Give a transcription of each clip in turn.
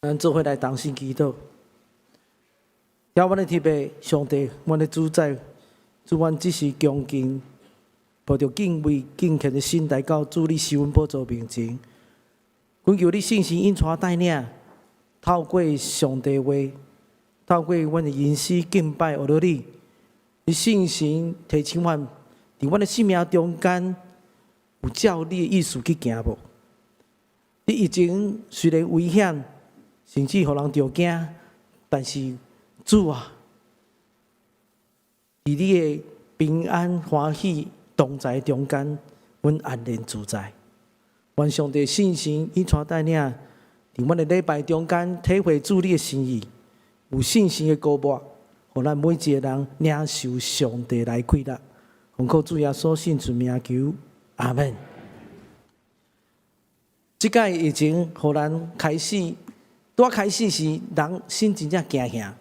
咱做伙來同心祈禱。阮的天父上帝，阮的主宰，主，阮只是恭敬，抱著敬畏敬虔的心來到主你施恩寶座面前，懇求你聖神引帶帶領，透過上帝話，透過阮的吟詩敬拜，學著你，你聖神提醒阮，佇阮的生命中間有照你的意思去行無？你疫情雖然危險，甚至予人著驚，但是主啊，佇你的平安歡喜同在中間，阮安然自在。願上帝聖神引帶帶領，佇阮的禮拜中間體會主你的心意，有聖神的膏抹，予咱每一个人領受上帝來快樂。奉靠主耶穌聖尊名求，阿門。這擺疫情，予咱開始，拄仔開始時，人心真正驚嚇，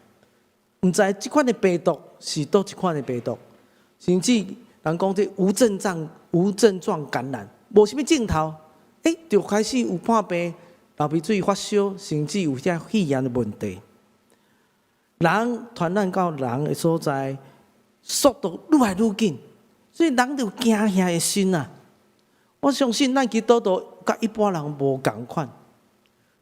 毋知這款的病毒是佗一款的病毒，甚至人講這無症狀感染，無啥物症頭，就開始有破病、流鼻水、發燒，甚至有遮肺炎的問題。人傳染到人的所在，速度愈來愈緊，所以人就驚嚇的心啊！我相信咱基督徒佮一般人無仝款。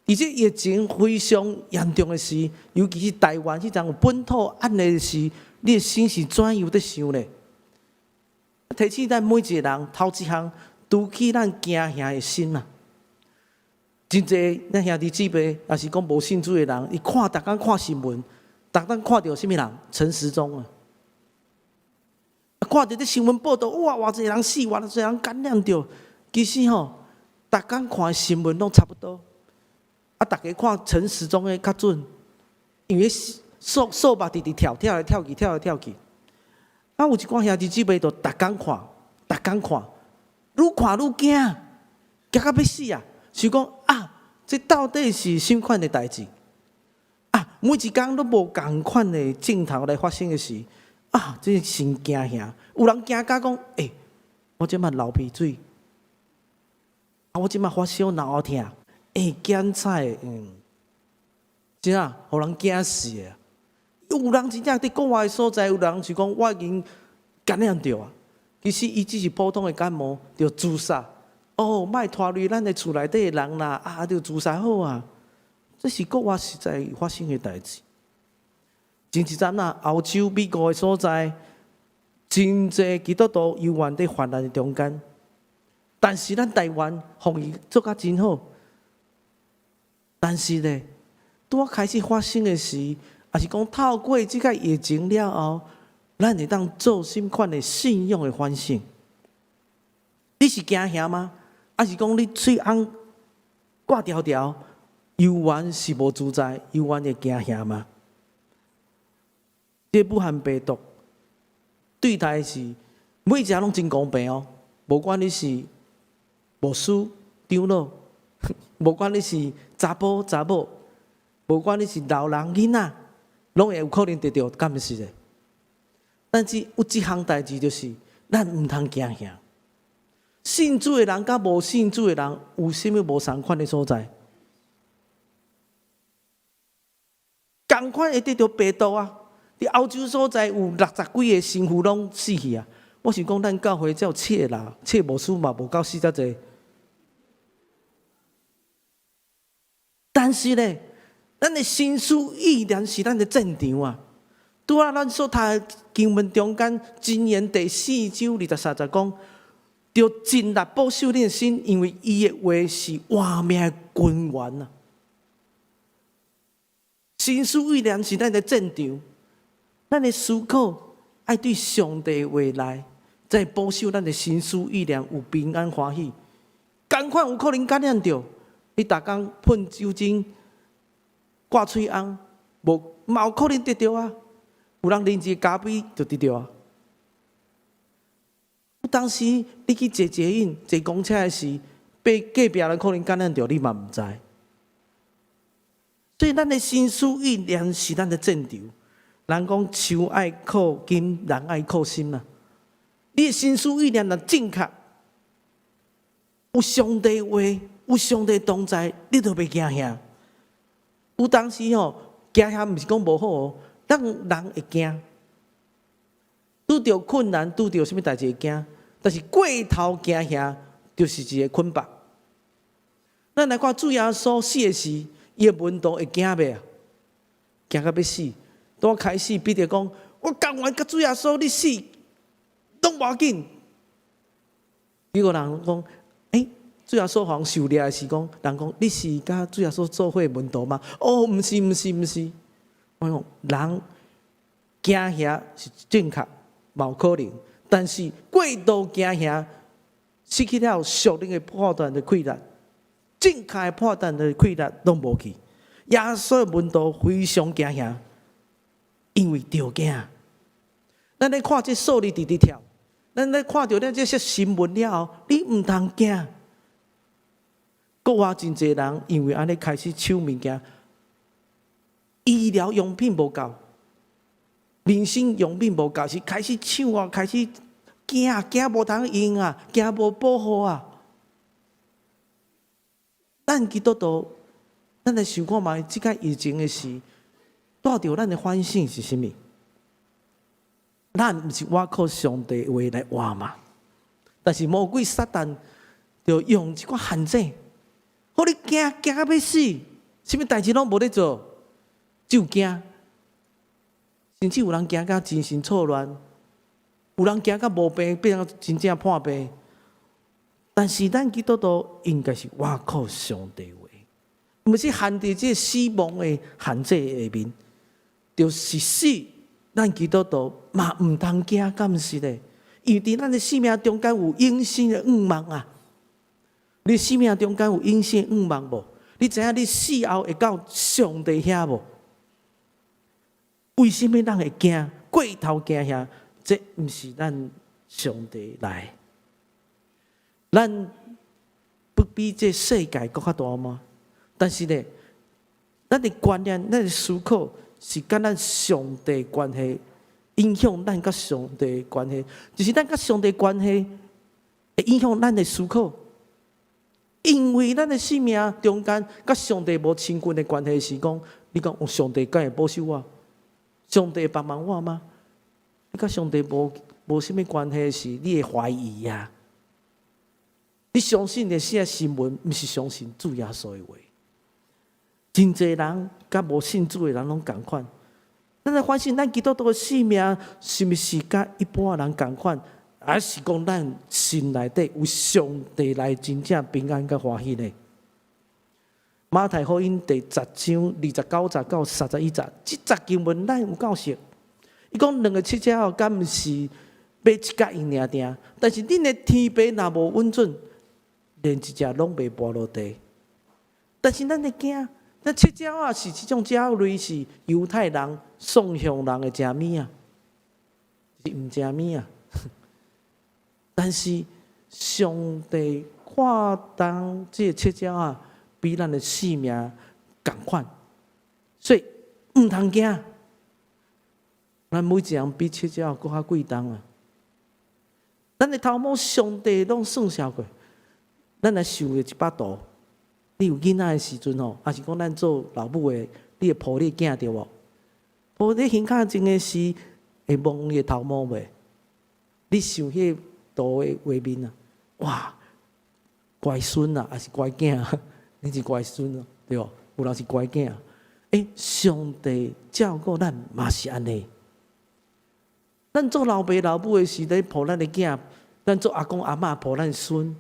佇這疫情非常嚴重的時，尤其是台灣彼陣有本土案例的時，你的心是怎樣佇想咧？提醒咱每一個人，頭一項除去咱驚嚇的心啊！真濟咱兄弟姊妹，抑是講無信主的人，伊看逐工看新聞，逐工看著啥物人？陳時中啊！看著這新聞報道，哇，偌濟人死，偌濟人感染著。其實吼，逐工看的新聞攏差不多。啊，逐家看陳時中的較準，因為數目直直跳，跳來跳去，跳來跳去。啊，有一寡兄弟姊妹就逐工看，逐工看，愈看愈驚，驚甲欲死啊！想講啊，這到底是啥款的代誌？啊，每一工攏無仝款的鏡頭來發生的時，啊，這真驚嚇。有人驚甲講，我這擺流鼻水，啊，我這擺發燒腦殼疼，檢測，真啊，予人驚死的。有人真正佇國外的所在，有人是講我已經感染著啊。其實伊只是普通的感冒，著自殺。哦，莫拖累咱的厝內底的人啦，啊，著自殺好啊。這是國外實在發生的代誌。前一陣啊，歐洲、美國的所在，真濟基督徒猶原佇患難的中間。但是咱台灣防疫做甲真好，但是咧，拄仔開始發生的時，抑是講透過這個疫情了後，咱會當做啥款的信仰的反省？你是驚嚇嗎？抑是講你喙甕掛條條，猶原是無自在，猶原會驚嚇嗎？這武漢病毒對待是每一個攏真公平哦，無管你是牧師、長老，無管你是查埔、查某，無管你是老人、囡仔，攏會有可能得著，敢毋是咧？但是有一項代誌就是，咱毋通驚嚇。信主的人佮無信主的人有啥物無仝款的所在？仝款會得著病毒啊！佇歐洲所在有六十幾个神父攏死去啊！我想講，咱教會只有七个人，七個牧師嘛無夠死遮濟。但是咧，咱的心思意念是咱的戰場啊！拄仔咱所讀的經文中間，箴言第四章二十三節講，著盡力保守你的心，因為伊的話是活命的根源啊！心思意念是咱的戰場，咱的思考愛對上帝話來，才會保守咱的心思意念有平安歡喜。仝款有可能感染著，你逐工噴酒精、掛喙甕，無嘛有可能得著啊！有人啉一个咖啡就得著啊！有當時你去坐捷運、坐公車的時，被隔壁人可能感染著，你嘛毋知。所以咱的心思意念是咱的戰場。人講樹愛靠根，人愛靠心啊！你的心思意念若正確，有上帝話，有上帝同在，你就袂驚嚇。有當時吼，驚嚇毋是講無好哦，咱人會驚，拄著困難，拄著啥物代誌會驚，但是過頭驚嚇就是一個捆綁。咱來看主耶穌死的時，伊的門徒會驚袂啊？驚甲欲死。當開始彼得講：我甘願佮主耶穌你死，攏無要緊。結果人講：欸，主耶穌予人受掠的時講，人講你是佮主耶穌做伙門徒嗎？哦，毋是，毋是，毋是。我講人驚嚇是正確，嘛有可能，但是過度驚嚇，失去了屬靈的判斷的氣力，正確的判斷的氣力攏無去。耶穌的門徒非常驚嚇，因為著驚。咱咧看這數字直直跳，咱咧看著咱這些新聞了後，你毋通驚。國外真濟人因為按呢開始搶物件，醫療用品無夠，民生用品無夠，是開始搶啊，開始驚，驚無通用啊，驚無保護啊。咱基督徒，咱來想看覓，這個疫情的時，帶著咱的反省是啥物？咱毋是倚靠上帝話來活嘛？但是魔鬼撒旦就用這款陷阱，予你驚驚甲欲死，啥物代誌攏無咧做，就驚。甚至有人驚甲精神錯亂，有人驚甲無病變成真正破病。但是咱基督徒應該是倚靠上帝話，毋是陷佇這個死亡的陷阱下面，就是死。咱基督徒嘛毋通驚，敢毋是咧？因為佇咱的生命中間有永生的盼望啊！你生命中間有永生的盼望無？你知影你死後會到上帝遐無？為啥物咱會驚？過頭驚嚇，這毋是咱上帝來。咱不比這世界閣較大嗎？但是呢，咱的觀念、咱的思考是佮咱上帝關係，影響咱佮上帝關係，就是咱佮上帝關係會影響咱的思考。因為咱的生命中間佮上帝無親近的關係時講，你講上帝敢會保守我？上帝會幫忙我嗎？你佮上帝無啥物關係時，你會懷疑啊？你相信的是新聞，毋是相信主耶穌的話。真濟人佮無信主的人攏仝款。咱來反省，咱基督徒的生命是毋是佮一般人仝款？還是講咱心內底有上帝來真正平安佮歡喜呢？馬太福音第十章29節到31節，這節經文咱有夠熟。伊講兩个七隻仔，敢毋是買一角銀爾爾？但是恁的天父若無允准，連一隻攏袂跋落地。但是咱會驚，那七隻仔是這種鳥類，是猶太人送向人的食物啊，是毋食物啊。但是上帝看重這個七隻仔，比咱的性命仝款，所以毋通驚。咱每一個人比七隻仔閣較貴重啊！咱的頭毛上帝攏算數過。咱來想一擺圖，你有囡仔的時陣吼，抑是講咱做老母的，你會抱你囝對無？抱佇胸口前的時，會摸伊的頭毛袂？你想彼個圖的畫面啊，哇！乖孫啊，抑是乖囝？你是乖孫啊，對無？有人是乖囝。欸，上帝照顧咱嘛是按呢。咱做老爸老母的時，咧抱咱的囝；咱做阿公阿嬤抱咱孫，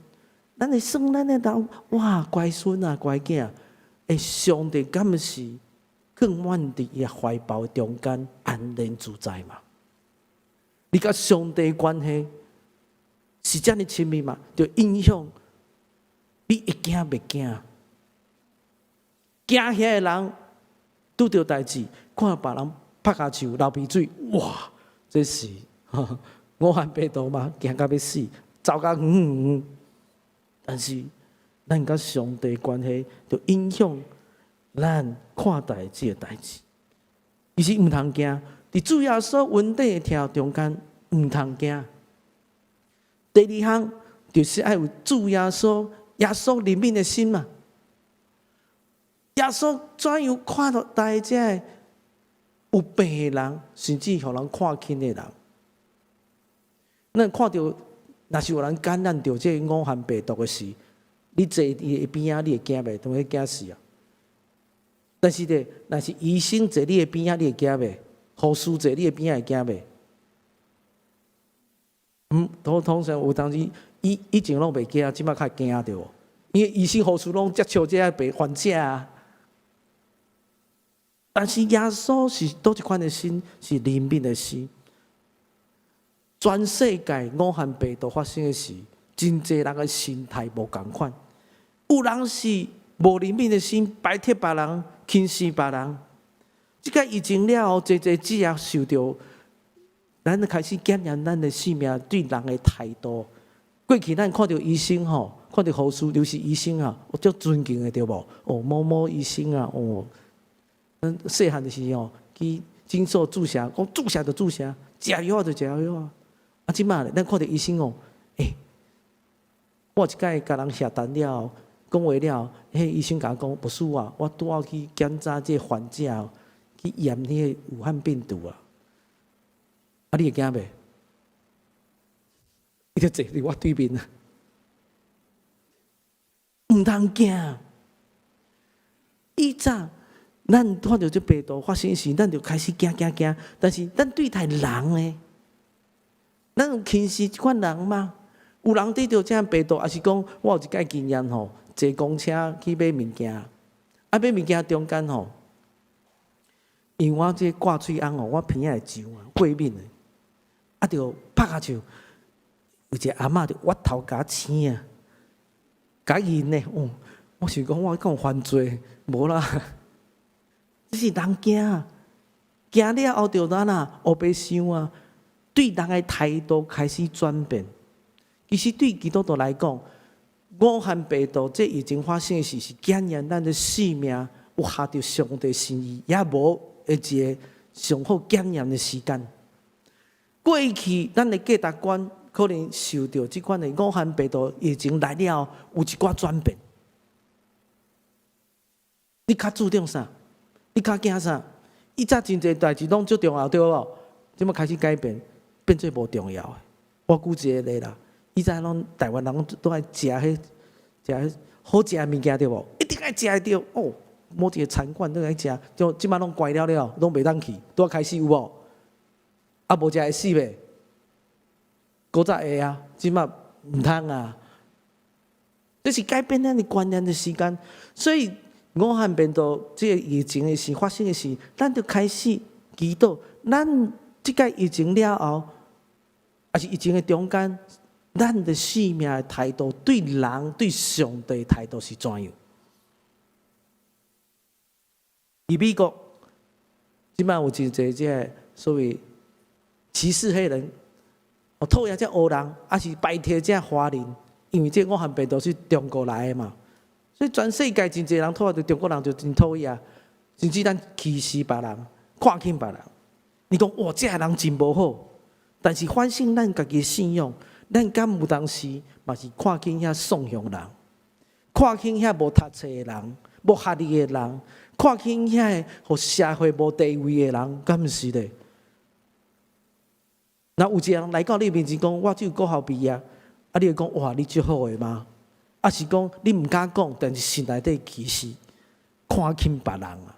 咱會算咱的老哇乖孫啊，乖囝。欸，上帝敢毋是囥阮佇伊懷抱中間安然自在嘛？你佮上帝關係是遮爾親密嘛？就影響你會驚袂驚？驚嚇的人拄著代誌，看別人拍跤手流鼻水，哇！這是武漢病毒嗎？驚甲欲死，走甲遠遠遠。但是咱佮上帝關係，就影響咱看待這個代誌。其實毋通驚，佇主耶穌恩典的疼中間，毋通驚。第二項就是愛有主耶穌、耶穌憐憫的心嘛。耶穌怎樣看待這个有病的人，甚至予人看輕的人？咱看著，若是有人感染著這個武漢病毒的時，你坐伊的邊仔，你會驚袂？當然驚死啊！但是咧，若是醫生坐你的邊仔，你會驚袂？護士坐你的邊仔會驚袂？通常有當時以前攏袂驚，這擺較驚著無？因為醫生護士攏接觸這个病患者啊。但是耶穌是佗一款的心？是憐憫的心。全世界武漢病毒發生的時，真濟人的心態無仝款。有人是無憐憫的心，排斥別人，輕視別人。這個疫情了後，濟濟只也受著，咱開始檢驗咱的生命對人的態度。過去咱看著醫生吼，看著護士，尤其醫生啊，有足尊敬的對無？哦，某某醫生啊，哦，咱細漢的時吼，去診所注射，講注射就注射，食藥就食藥啊。啊，這擺咧，咱看著醫生哦，欸，我有一擺共人協談了後，講話了後，彼醫生共我講，牧師啊，我拄好去檢查這個患者，去驗彼個武漢病毒啊。啊，你會驚袂？伊就坐佇我對面啊，毋通驚。以前咱看著這病毒發生時，咱就開始驚驚驚。但是咱對待人呢，咱有輕視這款人嗎？有人得著這病毒，抑是講我有一擺經驗吼，坐公車去買物件，啊買物件中間吼，因為我這掛喙甕吼，我鼻仔會上啊，過敏的，啊著拍跤手，有一個阿嬤就越頭共我揤啊，共印呢，哦，我想講我敢有犯罪？無啦，這是人驚，驚了後就按怎烏白想啊，對人的態度開始轉變。其實對基督徒來講，武漢病毒這疫情發生的時，是檢驗咱的生命有合著上帝心意，抑無的一個上好檢驗的時間。過去咱的價值觀可能受著這款的武漢病毒疫情來了後，有一寡轉變。你較注重啥？你較驚啥？以前真濟代誌攏足重要對無？這擺開始改變，變做無重要的。我舉一個例啦，以前攏台灣人都愛食彼食彼好食的物件對無？一定愛食會著哦，某一個餐館都愛食，就這擺攏關了了，攏袂當去，拄仔開始有無？啊，無食會死袂？古早會啊，這擺毋通啊。這是改變咱的觀念的時間，所以武漢病毒這個疫情的時發生的時，咱就開始祈禱。咱這個疫情了後，抑是疫情的中間，咱的生命的態度對人對上帝的態度是怎樣？佇美國，這擺有真濟這個所謂歧視黑人，哦，討厭這黑人，抑是排斥這華人，因為這武漢病毒是中國來的嘛，所以全世界真濟人討厭著中國人就真討厭，甚至咱歧視別人、看輕別人。你講哇，這个人真無好，但是反省咱家己的信仰，咱敢有當時嘛是看輕遐喪雄人，看輕遐無讀冊的人、無學歷的人，看輕遐個予社會無地位的人，敢毋是咧？若有一個人來到你面前講，我只有國校畢業，啊，你會講哇，你足好的嗎？抑是講你毋敢講，但是心內底其實看輕別人啊。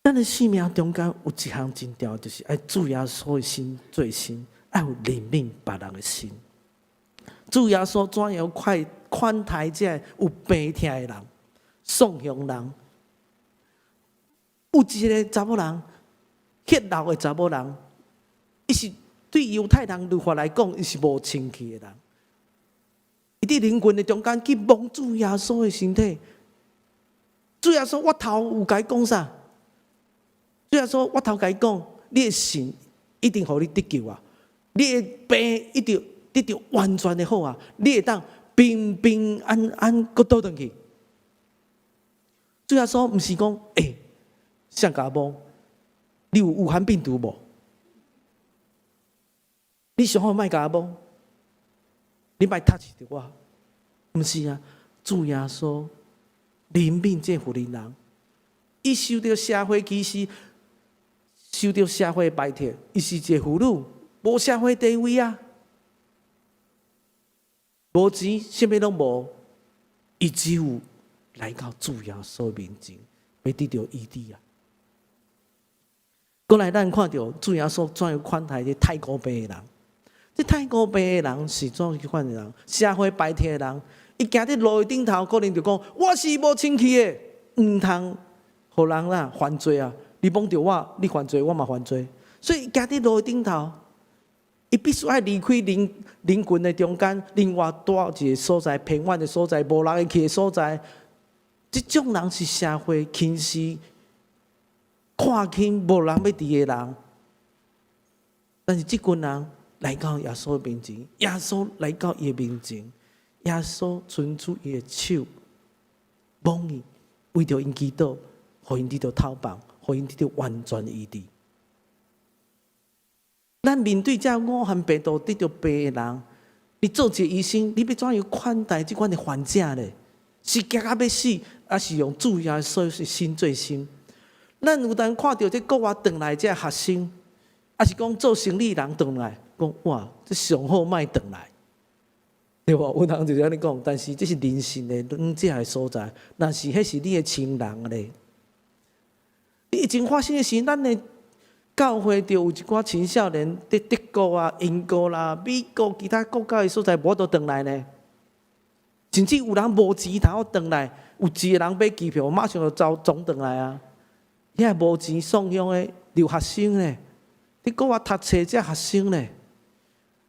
咱的生命中間有一項真重要，就是愛主耶穌的心做心，愛有憐憫別人的心。主耶穌怎樣快款待這有病痛的人、喪雄人？有一個查某人，血漏的查某人，伊是對猶太人律法來講，伊是無清氣的人。伊佇人群的中間去摸主耶穌的身體，主耶穌，我頭有共伊講啥？主耶穌，我頭共伊講，你的信一定予你得救啊！你的病一定得著完全的好啊！你會當平平安安閣倒轉去。主耶穌毋是講，欸，誰共摸？你有武漢病毒無？你上好莫共我摸，你莫 touch 著我。毋是啊，主耶穌憐憫這婦人，伊受著社會歧視，受著社會排斥，伊是一个婦女，無社會地位啊，無錢，啥物攏無，伊只有來到主耶穌面前，欲得著醫治啊。過來，咱看著主耶穌怎樣款待這太古病的人。這太古病的人是怎樣款的人？社會排斥的人，伊行佇路的頂頭，可能就講：我是無清氣的，毋通予人啦犯罪啊！你摸著我，你犯罪，我嘛犯罪。所以行佇路的頂頭，伊必須愛離開人群的中間，另外蹛一个所在，偏遠的所在，無人會去的所在。這種人是社會輕視、看輕、無人欲佇的人。但是這群人來到耶穌面前，耶穌來到伊的面前，耶穌伸出伊的手，摸伊，為著𪜶祈禱，予𪜶得著透放，予𪜶得著完全醫治。咱面對這武漢病毒得著病的人，你做一个醫生，你欲怎樣款待這款的患者咧？是驚甲欲死，抑是用主耶穌的心做心？咱有當看著這國外轉來這學生，抑是講做生理人轉來，講哇，這上好莫轉來，對無？有人就是按呢講，但是這是人性的軟弱的所在。若是彼是你的親人咧，疫情發生的時，咱的教會就有一寡青少年佇德國啊、英國啦、美國其他國家的所在，無法度轉來呢。甚至有人無錢通轉來，有一個人買機票，馬上就走總轉來啊。遐無錢送鄉的留學生咧，佇國外讀冊這學生咧，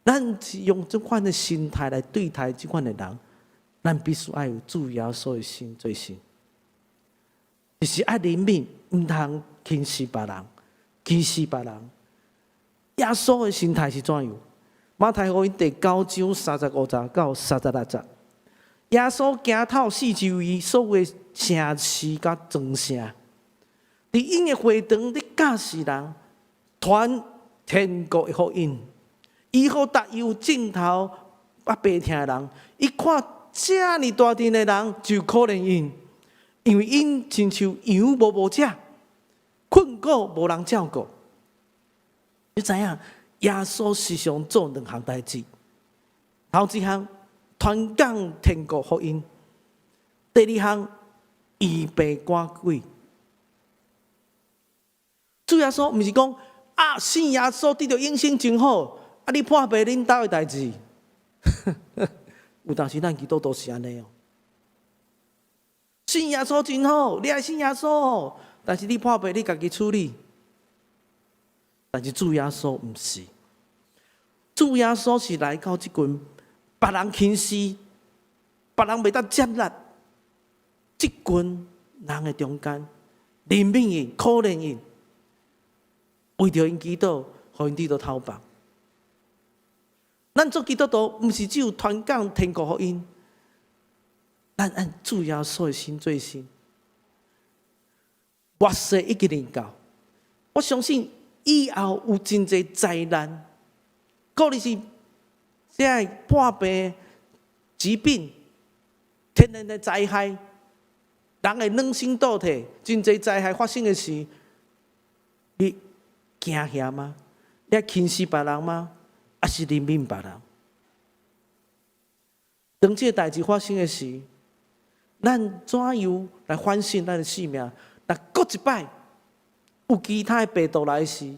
咱是用這款的心態來對待這款的人，咱必須愛有主耶穌的心做心，就是愛憐憫，毋通輕視別人，歧視別人。耶穌的心態是怎樣？馬太福音第九章三十五節到三十六節，耶穌行透四周圍所有的城市佮莊城，佇𪜶的會堂佇教示人，傳天國的福音，醫好逐有症頭佮病疼的人。伊看遮爾大陣的人，就可憐𪜶，因為𪜶親像羊無牧者，困苦無人照顧。你知影？耶穌時常做兩項代誌，頭一項傳講天國福音，第二項醫病趕鬼。主耶穌毋是講啊，信耶穌得著永生真好，啊你破病恁兜的代誌。有當時咱基督徒是按呢哦。信耶穌真好，你愛信耶穌，但是你破病你家己處理。但是主耶穌毋是，主耶穌是來到這群別人輕視、別人袂當接納這群人的中間，憐憫𪜶、可憐𪜶，為著𪜶祈禱，予𪜶得著透放。咱做基督徒，毋是只有傳講天國福音，咱按主耶穌的心做心。末世已經臨到，我相信以後有真濟災難，可能是這个破病、疾病、天然的災害，人會軟心倒退，真濟災害發生的時，你驚嚇嗎？你輕視別人嗎？抑是憐憫別人？當這个代誌發生的時，咱怎樣來反省咱的性命？若閣一擺有其他的病毒來時，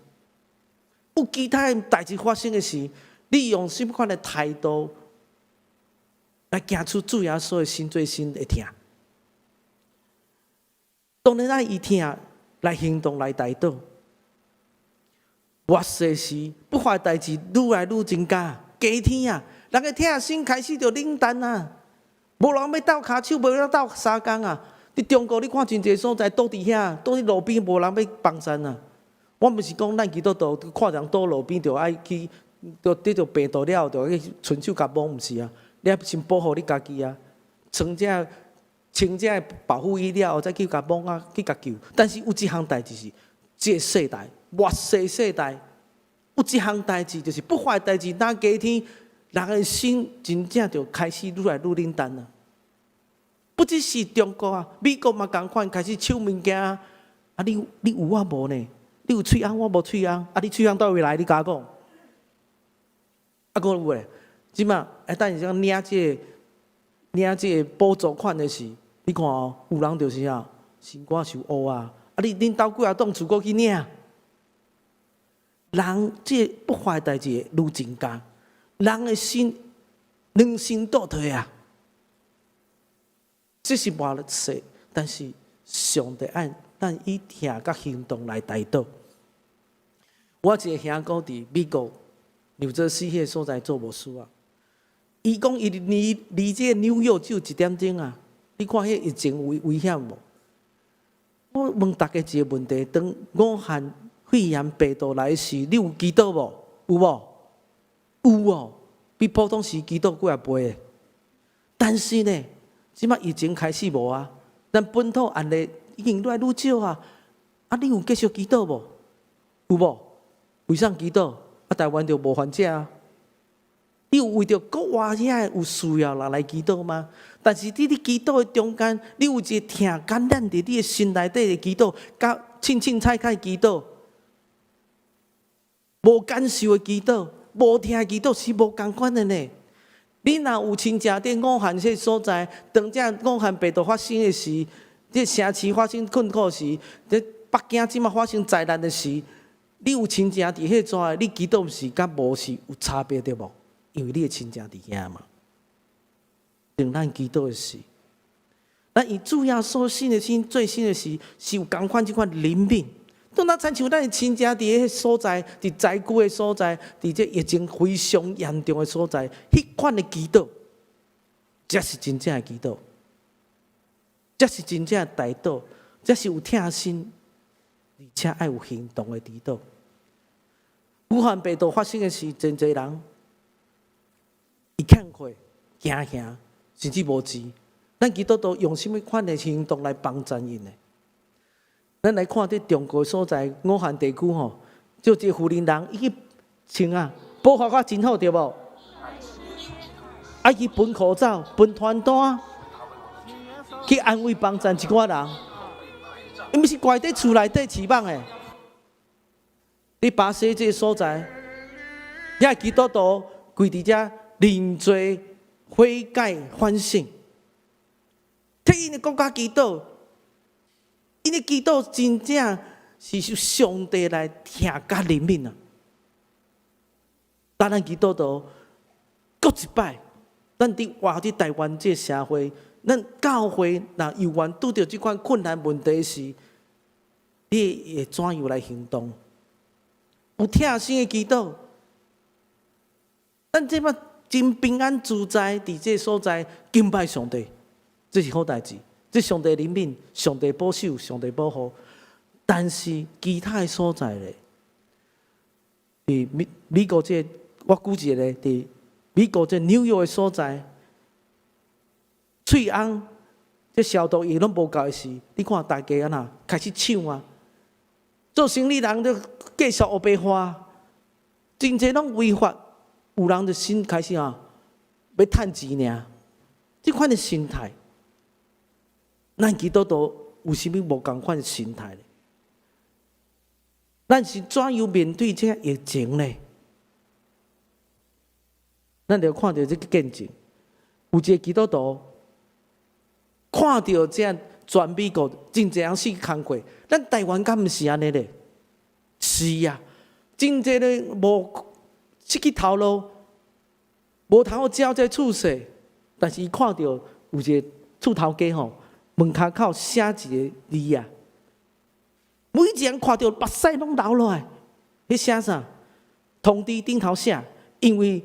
有其他的代誌發生的時，你用啥物款的態度來行出主耶穌的心做心的疼？當然愛以疼來行動來代禱。末世時不法代誌愈來愈增加，加天啊！人的疼心開始就冷淡啊，無人欲鬥跤手，無人鬥相共啊！佇中國，你看真濟所在倒佇遐，倒佇路邊，無人欲幫贊啊！我毋是講咱基督徒看人倒路邊就愛去，就得著病毒了，就去伸手共摸，毋是啊！你愛先保護你家己啊，穿這保護衣了後，再去共摸啊，去共救。但是有一項代誌是，這个世代末世世代有一項代誌，就是不法代誌，若加添，人的心真正就開始愈來愈冷淡啊！不只是中國啊，美國嘛仝款開始搶物件啊！你有我無呢？你有喙甕，我無喙甕。啊，你喙甕佗位來？你共我講。啊，閣有咧，這馬哎，等下領這個補助款的時，你看哦，有人就是啊，心肝受烏啊！啊，你恁兜幾仔棟厝閣去領？人這個不法的代誌會愈增加，人的心良心倒退啊！這是末世，但是上帝愛咱以疼佮行動來代禱。我一個兄哥佇美國紐澤西彼個所在做牧師啊，伊講伊離這個紐約只有一點鐘啊！你看彼疫情危險無？我問大家一個問題：當武漢肺炎病毒來時，你有祈禱無？有無？有哦，比普通時祈禱幾仔倍。但是呢，這馬疫情開始無啊，咱本土案例已經愈來愈少啊。啊，你有繼續祈禱無？有無？為啥祈禱？啊，台灣就無患者啊。你有為著國外遐有需要人來祈禱嗎？但是佇你祈禱的中間，你有一個疼感染佇你的心內底的祈禱，佮凊凊彩彩祈禱，無感受的祈禱，無疼的祈禱是無仝款的呢。你若有親情佇武漢這所在，當這武漢病毒發生的時，這城市發生困苦時，這北京這馬發生災難的時，你有親情佇彼在，你祈禱是佮無是有差別對無？因為你的親情佇遐嘛。當咱祈禱的時，咱以主耶穌信的心、最新的時，是有仝款這款憐憫。當咱親像咱的親情佇彼所在，佇災區的所在，佇這疫情非常嚴重的所在，彼款的祈禱，才是真正的祈禱，才是真正的代禱，才是有疼心，而且愛有行動的祈禱。武漢病毒發生的時，真濟人伊欠缺、驚嚇，甚至無錢。咱基督徒用啥物款的行動來幫助𪜶呢？咱來看佇中國所在武漢地區吼，就這個婦人人伊去穿啊，保護甲真好對無？啊，去分口罩、分傳單，去安慰幫贊一寡人。伊毋是掛佇厝內底翅膀的。佇巴西這個所在，遐基督徒跪佇遮認罪悔改反省，替𪜶的國家祈禱。𪜶的祈禱真正是受上帝來疼佮憐憫啊！當咱基督徒閣一擺，咱佇活佇台灣這個社會，咱教會若猶原拄著這款困難問題時，你會怎樣來行動？有疼心的祈禱，咱這擺真平安自在，佇這個所在敬拜上帝，這是好代誌。這上帝憐憫，上帝保守，上帝保護。但是其他的所在咧，佇美國這個，我舉一個例，佇美國這紐約的所在，喙甕這消毒液攏無夠的時，你看大家按怎開始搶啊！做生意人就繼續烏白花，真濟攏違法，有人就先開始啊，欲趁錢爾，這款的心態。咱基督徒有啥物無仝款的心態咧？咱是怎樣面對這個疫情呢？咱就看著這個見證，有一個基督徒看著這全美國真濟人死工課，咱台灣敢毋是按呢咧？是啊，真濟咧無失去頭路，無通好繳這厝稅，但是伊看著有一個厝頭家吼，門跤口寫一個字啊，每一個人看著目屎攏流落來，彼寫啥？通知頂頭寫，因為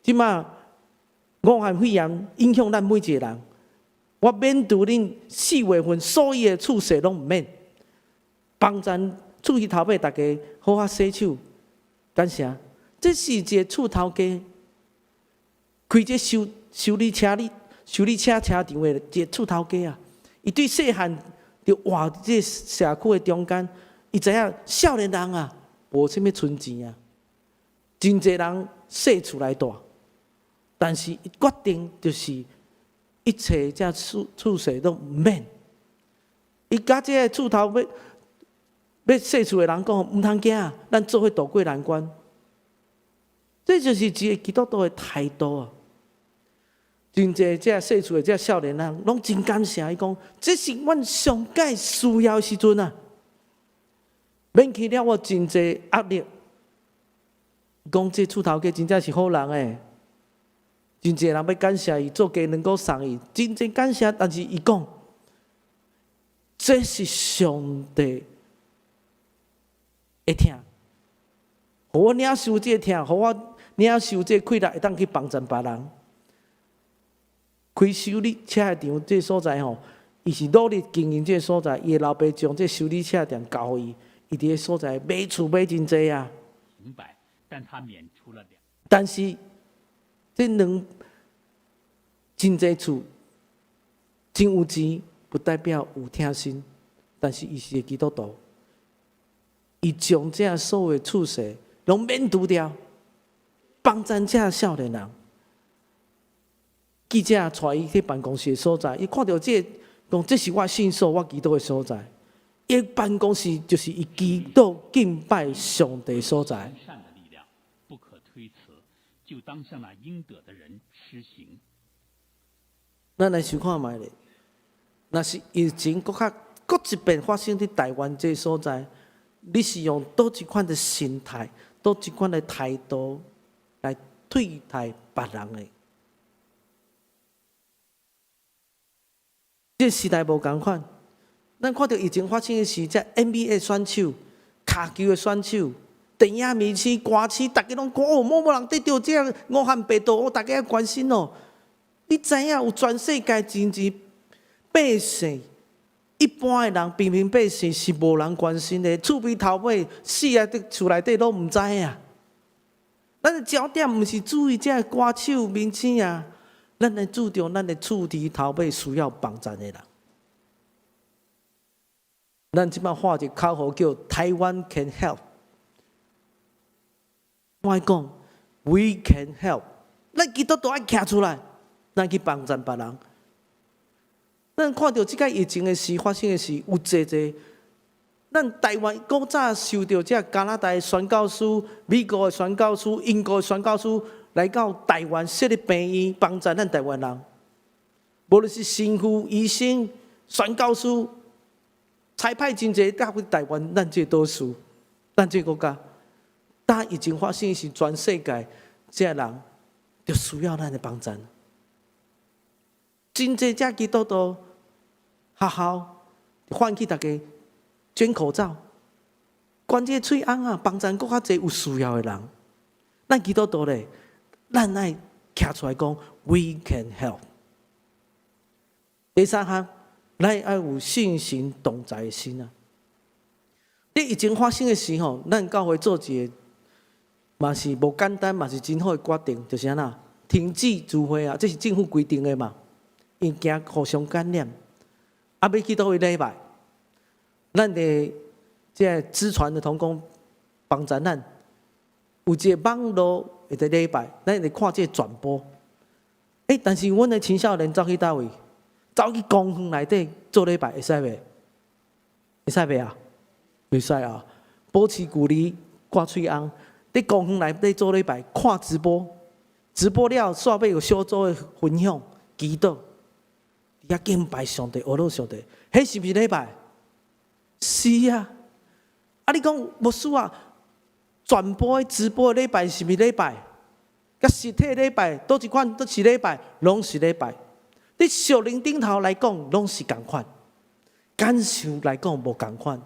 這馬武漢肺炎影響咱每一個人，我免除恁4月份所有的厝稅攏毋免，幫咱厝彼頭尾大家好好洗手，感謝。這是一個厝頭家開這修理車車場的一個厝頭家啊。伊對細漢就活佇這社區的中間，伊知影少年人啊，無啥物存錢啊，真濟人踅厝來蹛，但是伊決定就是一切這厝稅攏毋免。伊佮這个厝頭欲踅厝的人講，毋通驚，咱做伙渡過難關。這就是一个基督徒的態度啊！真濟這踅厝的這少年人，攏真感謝伊講，這是阮上蓋需要的時陣啊！免去了我真濟壓力。講這厝頭家真正是好人欸，真濟人欲感謝伊，做雞卵糕送伊，真濟感謝。但是伊講，這是上帝的疼，予我領受這個疼，予我領受這個氣力，會當去幫助別人。開修理車的場這個所在吼，伊是努力經營這個所在，伊的老爸將這修理車店交予伊，伊佇个所在買厝買真濟啊。明白，但他免除了兩。但是這兩真濟厝真有錢，不代表有疼心，但是伊是個基督徒，伊將這所有厝稅攏免除掉，幫贊這少年人。記者帶伊去辦公室的所在，伊看著這个，講這是我信所，我祈禱的所在。伊辦公室就是伊祈禱敬拜上帝所在。善的力量不可推辭，就當向那應得的人施行。咱來想看覓咧，若是疫情閣較閣一遍發生佇台灣這个所在，你是用佗一款的心態、佗一款的態度來對待別人的？這個時代無仝款，咱看著疫情發生的時，這 NBA 選手、跤球的選手、電影明星、歌星，逐家攏講哦，某某人得著這个武漢病毒，逐家愛關心哦。你知影有全世界真濟百姓，一般的人，平民百姓是無人關心的，厝邊頭尾死啊，佇厝內底攏毋知啊。咱的焦點毋是注意這个歌手明星啊。咱來注重咱的厝邊頭尾需要幫助的人。咱這擺喊一個口號叫“台灣 can help”。我愛講，We can help。咱基督徒愛徛出來，咱去幫助別人。咱看著這個疫情的時發生的時，有濟濟。咱台灣古早受著這加拿大的宣教師、美國的宣教師、英國的宣教師來到台灣設立病院，幫助咱台灣人。無論是神父、醫生、宣教師，差派真濟到去台灣，咱這個島嶼，咱這個國家。當疫情發生時，全世界這人就需要咱的幫助。真濟這基督徒學校喚起大家捐口罩，捐這個喙甕仔，幫助閣較濟有需要的人。咱基督徒咧，咱愛徛出來講，We can help。第三項，咱愛有信神同在的心啊！佇疫情發生的時候，咱教會做一個嘛是無簡單，嘛是真好的決定，就是按怎停止聚會啊！這是政府規定的嘛，因驚互相感染。啊，欲去佗位禮拜？咱的這個資傳的同工幫助咱，有一個網路會佇禮拜，咱會看這個轉播。欸，但是阮的青少年走去佗位？走去公園內底做禮拜會使袂？會使袂啊？袂使啊！保持距離，掛喙甕，佇公園內底做禮拜，看直播，直播了，煞尾有小組的分享、祈禱，佇遐敬拜上帝、學樂上帝，彼是毋是禮拜？是啊！啊，你講牧師啊，轉播的直播的禮拜是毋是禮拜？佮實體禮拜，佗一款都是禮拜，攏是禮拜。佇屬靈頂頭來講，攏是仝款；感受來講，無仝款。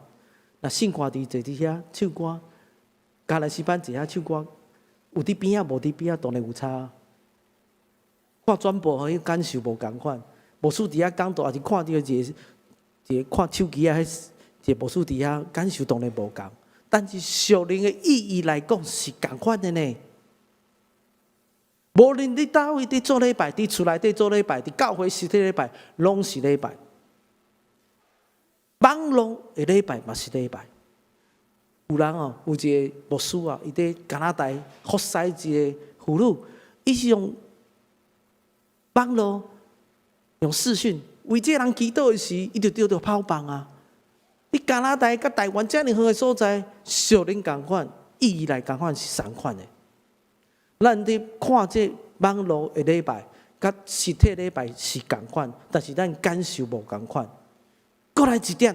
若聖歌佇坐佇遐唱歌，迦南詩班坐遐唱歌，有佇邊仔，無佇邊仔，當然有差。看轉播，彼感受無仝款。牧師佇遐講道，抑是看著一個一個看手機仔，彼一個牧師佇遐感受當然無仝。但是屬靈的意義來講是仝款的呢。無論你佗位佇做禮拜，佇厝內底做禮拜，佇教會實體禮拜，攏是禮拜。網路的禮拜嘛是禮拜。有人哦，有一個牧師啊，伊佇加拿大服侍一個婦女，伊是用網路用視訊為這个人祈禱的時，伊就得著炮棒啊！你加拿大佮台灣遮爾遠的所在，屬靈仝款，意義來仝款是相款的。咱佇看這網路的禮拜，佮實體禮拜是仝款，但是咱感受無仝款。閣來一點，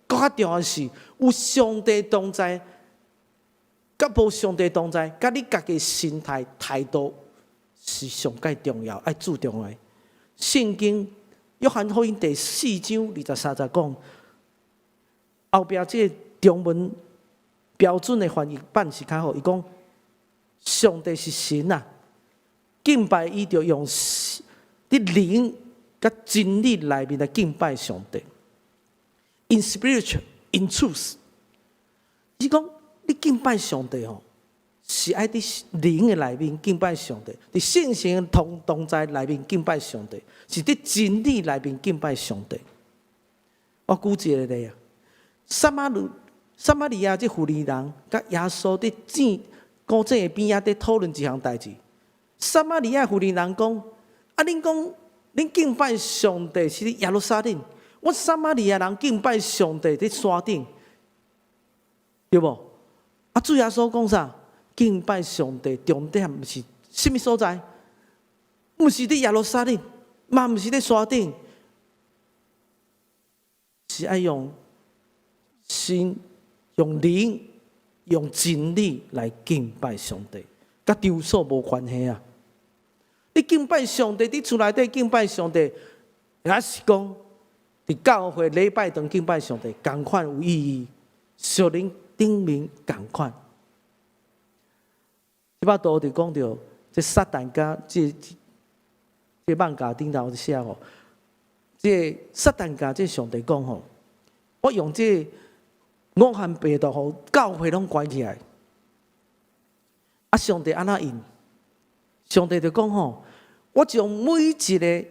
閣較重要的是，有上帝同在，佮無上帝同在，佮你家己心態態度是上蓋重要，愛注重的。聖經約翰福音第四章二十三節講，後壁這個中文標準的翻譯版是較好。伊講上帝是神啊，敬拜伊就用佇靈佮真理內面來敬拜上帝。In spirit, in truth，伊講你敬拜上帝吼，是愛佇靈的內面敬拜上帝，佇聖神同在內面敬拜上帝，是佇真理內面敬拜上帝。我舉一個例啊，撒瑪利亞這婦人佮耶穌佇井古井的邊仔佇討論一項代誌。撒瑪利亞婦人講：啊，恁講恁敬拜上帝是佇耶路撒冷，阮撒瑪利亞人敬拜上帝佇山頂，對無？啊，主耶穌講啥？敬拜上帝重點毋是啥物所在，毋是佇耶路撒冷，嘛毋是佇山頂，是愛用心、用靈、用真理來敬拜上帝，佮場所無關係啊！你敬拜上帝，佇厝內底敬拜上帝，抑是講佇教會禮拜堂敬拜上帝，仝款有意義，屬靈頂面仝款。這擺圖就講著，這撒旦佮這艋舺頂頭寫吼，這撒旦共這上帝講吼，我用這武漢病毒予教會攏關起來，啊，上帝按怎應？上帝就講吼，我將每一個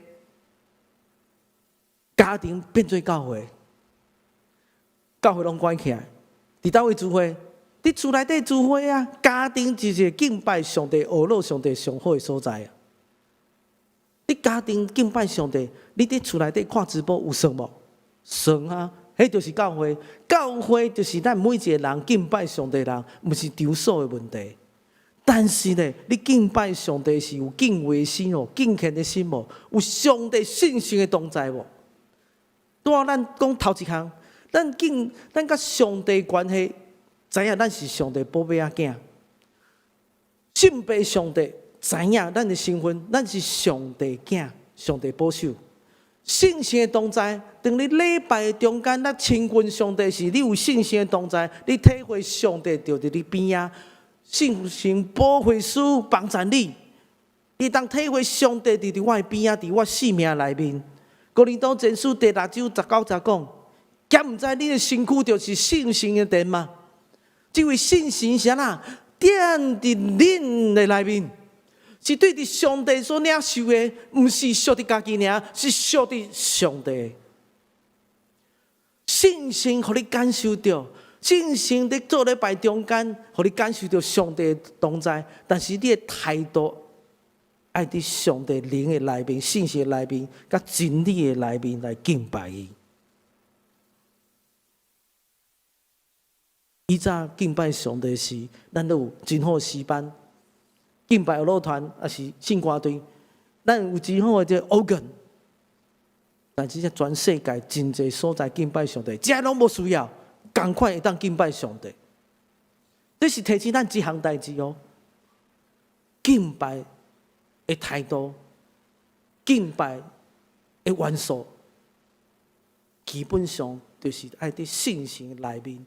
家庭變做教會，教會攏關起來，佇佗位聚會？佇厝內底聚會啊！家庭就是敬拜上帝、學樂上帝上好的所在啊！你家庭敬拜上帝，你佇厝內底看直播有算無？算啊！彼就是教會，教會就是咱每一個人敬拜上帝人，毋是場所的問題。但是呢，你敬拜上帝是有敬畏心哦，敬虔的心無？有上帝信心的同在無？拄仔咱講頭一項，咱佮上帝關係，知影咱是上帝寶貝仔囝，信拜上帝，知影咱的身份，咱是上帝囝，上帝保守。聖神的同在，當你禮拜的中間，咱親近上帝時，你有聖神的同在，你體會上帝就佇你邊仔，聖神保惠師幫助你，你當體會上帝佇我的邊仔，佇我性命內面。哥林多前書第六章十九節講，敢毋知恁的身軀就是聖神的殿嗎？這位聖神是按怎？踮佇恁的內面，是對佇上帝所領受的，毋是屬佇家己爾，是屬佇上帝。聖神予你感受著，聖神佇做禮拜中間，予你感受著上帝的同在，但是你的態度愛佇上帝靈的內面、聖神的內面、佮真理的內面來敬拜伊。以早敬拜上帝時，咱都有真好的詩班，敬拜樂團，抑是聖歌隊，咱有真好的這個 organ。但是這全世界真濟所在敬拜上帝，這攏無需要，仝款會當敬拜上帝。這是提醒咱一項代誌哦，敬拜的態度，敬拜的元素，基本上就是愛佇聖神內面。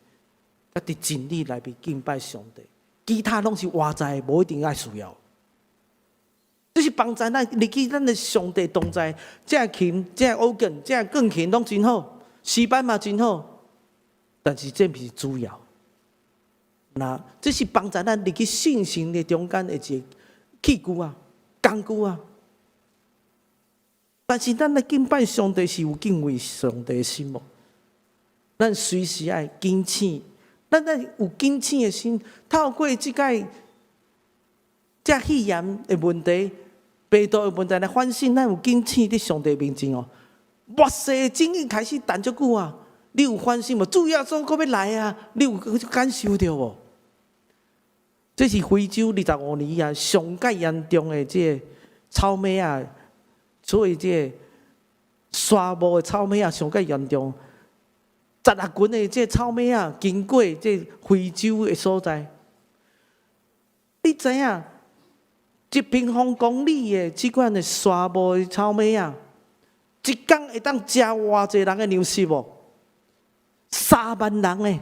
佮佇真理內面敬拜上帝，其他攏是外在，無一定愛需要。這是幫助咱入去咱的上帝同在，這琴、這 organ、這鋼琴攏真好，詩班嘛真好，但是這毋是主要。那這是幫助咱入去聖神的中間的一個器具啊、工具啊。但是咱來敬拜上帝是有敬畏上帝的心無？咱隨時愛警醒。咱愛有警醒的心，透過這個這肺炎的問題，病毒的問題來反省，咱有警醒佇上帝面前哦。末世的已經開始等足久啊！你有反省無？主耶穌閣欲來啊！你有感受著無？這是非洲25年以來上蓋嚴重的這个草莓啊，所以這个沙漠的草莓啊上蓋嚴重。16群的這个草莓啊，經過這非洲的所在，你知影？1平方公里的這款的沙漠的草莓啊，一工會當食偌濟人的糧食無？3萬人呢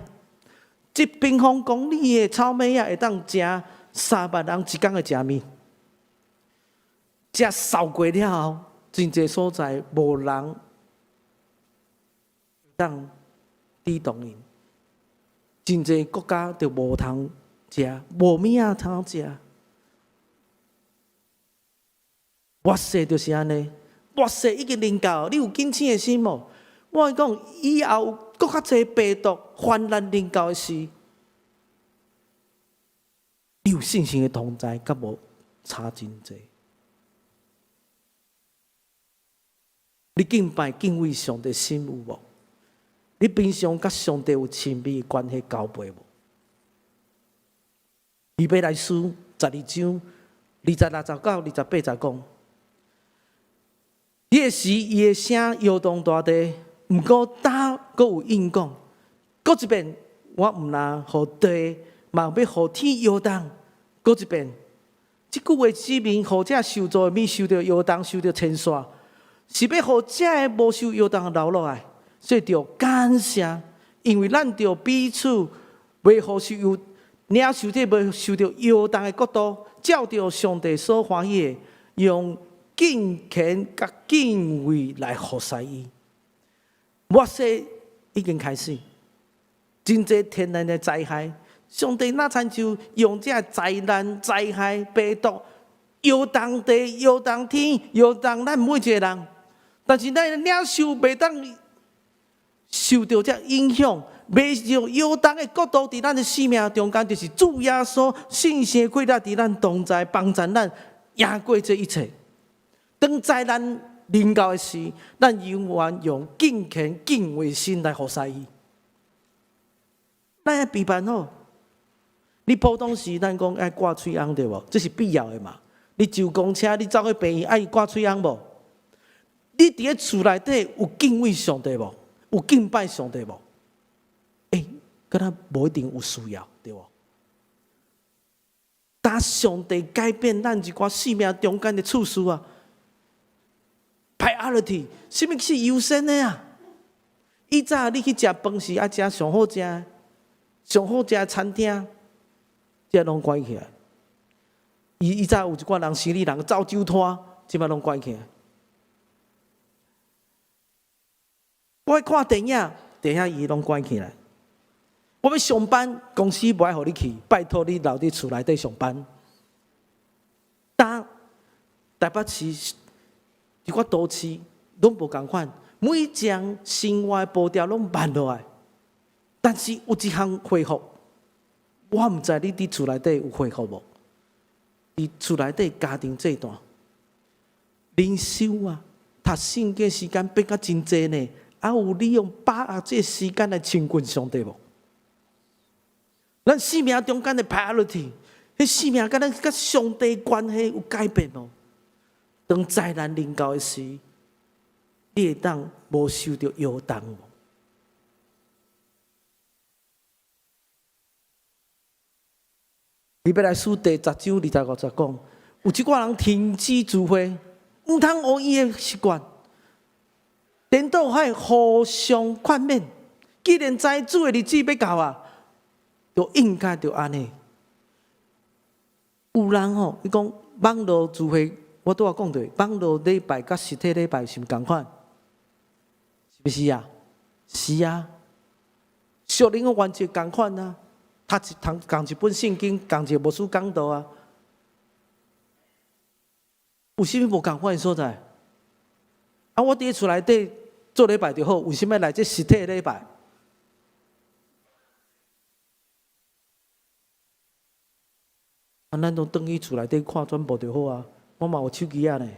？1平方公里的草莓啊，會當食3萬人一工的食物。食掃過了後，真濟所在無人當抵擋𪜶，真濟國家就無通食，無物仔通食。末世就是按呢，末世已經臨到，你有警醒的心無？我講以後閣較濟病毒泛濫臨到的時，你有信心的同在，佮無差真濟。你敬拜敬畏上帝心有無？你平常佮上帝有親密的關係交陪無？希伯來書12章26節到28節講。彼个時，伊的聲搖動大地，毋過今閣有應講，閣一遍，我毋但予地，嘛欲予天搖動，閣一遍。這句話指明，予這受造的免受著搖動，受著牽紲，是欲予這个無受搖動的留落來，所以著感謝，因為咱著彼此袂予受領受這袂受著搖動的國度，照著上帝所歡喜的，用敬虔佮敬畏來服侍伊。末世已經開始，真濟天然的災害，上帝若親像用這災難、災害、病毒，搖動地、搖動天、搖動咱每一個人。但是咱領受袂當受著這影響，袂受搖動的國度佇咱的生命中間，就是主耶穌聖神的氣力佇咱同在，幫助咱贏過這一切。當災難臨到的時，咱永遠用敬虔敬畏心來服侍伊。咱愛備辦好。你普通時咱講愛掛喙甕對無？這是必要的嘛。你坐公車，你走去病院愛掛喙甕無？你佇咧厝內底有敬畏上帝無？有敬拜上帝無？欸，敢若無一定有需要，對無？當上帝改變咱一寡生命中間的次序啊！Priority，啥物是優先的啊？以早你去食飯是愛食上好食、上好食的餐廳，這攏關起來。以早有一寡人生理人走酒攤，這擺攏關起來。我愛看電影，電影院攏關起來。我欲上班，公司無愛予你去，拜託你留佇厝內底上班。當台北市一寡都市攏無仝款，每一項生活的步調攏慢落來。但是有一項恢復，我毋知你佇厝內底有恢復無？佇厝內底家庭這段，靈修啊，讀聖經時間變甲真濟呢。啊，有利用把握這時間來親近上帝無？咱生命中間的 priority，彼生命佮咱佮上帝關係有改變無？當災難臨到的時，你會當無受著搖動無？希伯來書第10章25節講，有一寡人停止聚會，毋通學伊的習慣，顛倒愛互相勸勉。既然知主的日子欲到啊，就應該著按呢。有人吼，伊講網路聚會，我拄仔講著，網路禮拜佮實體禮拜是毋仝款？是毋是啊？是啊。屬靈的原則仝款啊。讀一堂仝一本聖經，仝一個牧師講道啊。有啥物無仝款的所在？啊，我佇厝內底做禮拜就好，為啥物來這實體禮拜？啊，咱攏轉去厝內底看轉播就好啊。我嘛有手機仔呢。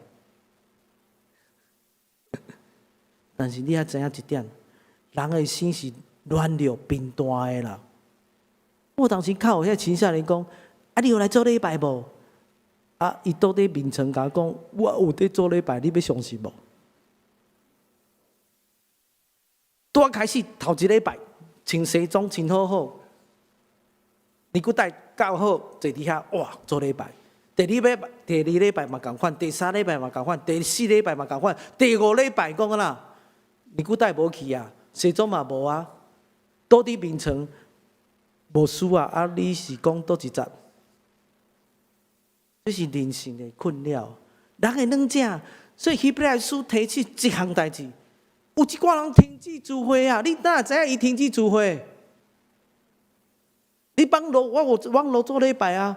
但是你愛知影一點，人的心是軟弱貧惰的啦。我當時敲彼個青少年講：啊，你有來做禮拜無？啊，伊倒佇眠床共我講：我有佇做禮拜，你欲相信無？拄仔開始頭一禮拜穿西裝穿好好，尼古帶較好坐佇遐，哇，做禮拜。第二禮拜，第二禮拜嘛仝款，第三禮拜嘛仝款，第四禮拜嘛仝款，第五禮拜講啦，尼古帶無去啊，西裝嘛無啊，倒佇眠床。牧師啊，啊！你是講佗一節？這是人性的困擾。人會軟正，所以希伯來書提醒一項代誌。有一寡人停止聚會啊！你哪會知影伊停止聚會？你網路我有網路做禮拜啊！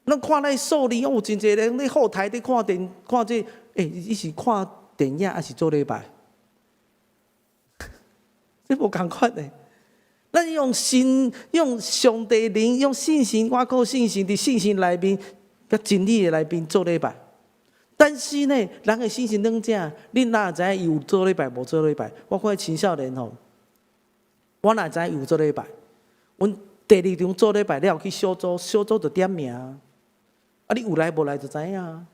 咱看那數字，有真濟人咧後台咧看電看這，欸，你是看電影還是做禮拜？這無仝款的。咱用心，用上帝靈，用信心，倚靠信心，佇信心內面，佮真理的內面做禮拜。但是呢，人的心是軟正，你哪會知影伊有做禮拜無做禮拜？我看青少年吼，我哪會知影伊有做禮拜？阮第二場做禮拜了去小組，小組就點名。啊，你有來無來就知影。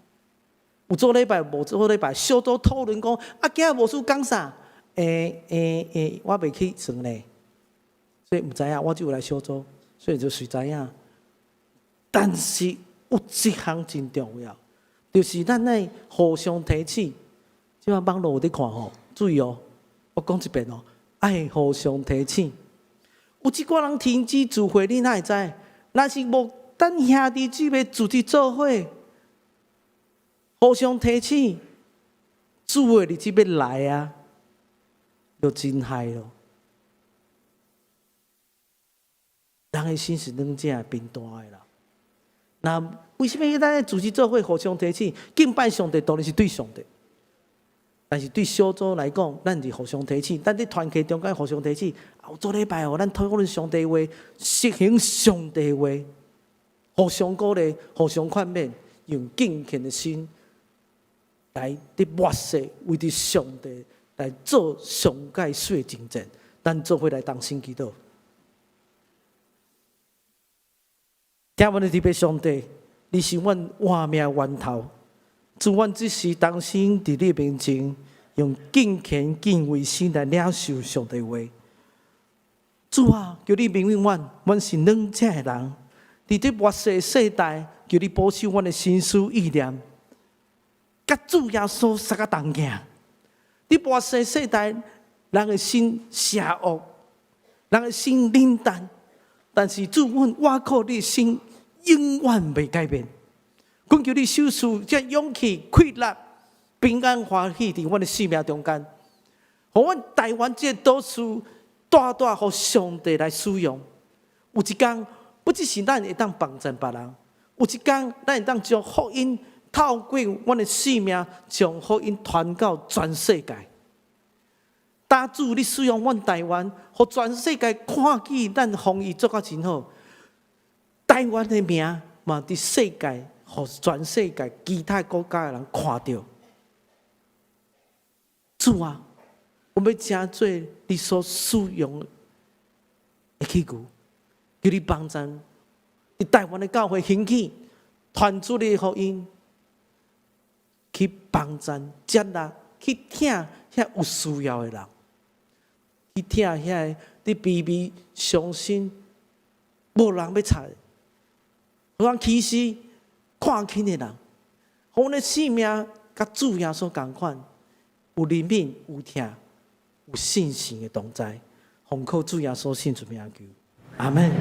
有做禮拜無做禮拜，小組討論講，啊，今仔牧師講啥？欸欸欸，我袂去算呢。所以毋知影，我只有來小組，所以就隨知影。但是有一項真重要，就是咱愛互相提醒。這擺網路有佇看吼，注意哦，我講一遍哦，愛互相提醒。有一寡人停止聚會，你哪會知？若是無咱兄弟姊妹組織做伙，互相提醒，主的日子欲來啊，就真害咯。人的心是軟正貧惰的啦。那為啥物咱愛組織做伙互相提醒？敬拜上帝當然是對上帝，但是對小組來講，咱是互相提醒。咱佇團契中間互相提醒，有做禮拜哦，咱討論上帝話，實行上帝話，互相鼓勵，互相勸勉，用敬虔的心來佇末世為著上帝來做上蓋水的征戰。咱做伙來同心祈禱。聽阮的特別上帝，你是阮活命源頭，主阮這時同心佇你面前，用敬虔敬畏心來領受上帝話。主啊，求你憐憫阮，阮是軟正的人，佇這末世世代，求你保守阮的心思意念，佮主耶穌相佮同行。佇末世世代，人的心邪惡，人的心冷淡。但是主，阮倚靠你的心永遠袂改變。懇求你賞賜這勇氣、氣力、平安、歡喜佇阮的生命中間，予阮台灣這個島嶼大大予上帝來使用。有一天，不只是咱會當幫助別人，有一天咱會當將福音透過阮的生命，將福音傳到全世界。當主你使用阮台灣，予全世界看見咱防疫做甲真好。台灣的名嘛，佇世界，予全世界其他國家的人看著。主啊，我欲成做你所使用的器具，求你幫助，佇台灣的教會興起，傳主你的福音，去幫助接納，去疼遐有需要的人。去疼遐個佇卑微、傷心、無人欲睬、予人歧視、看輕的人，予阮的生命佮主耶穌仝款，有憐憫、有疼、有信心的同在，奉靠主耶穌聖主名求，阿門。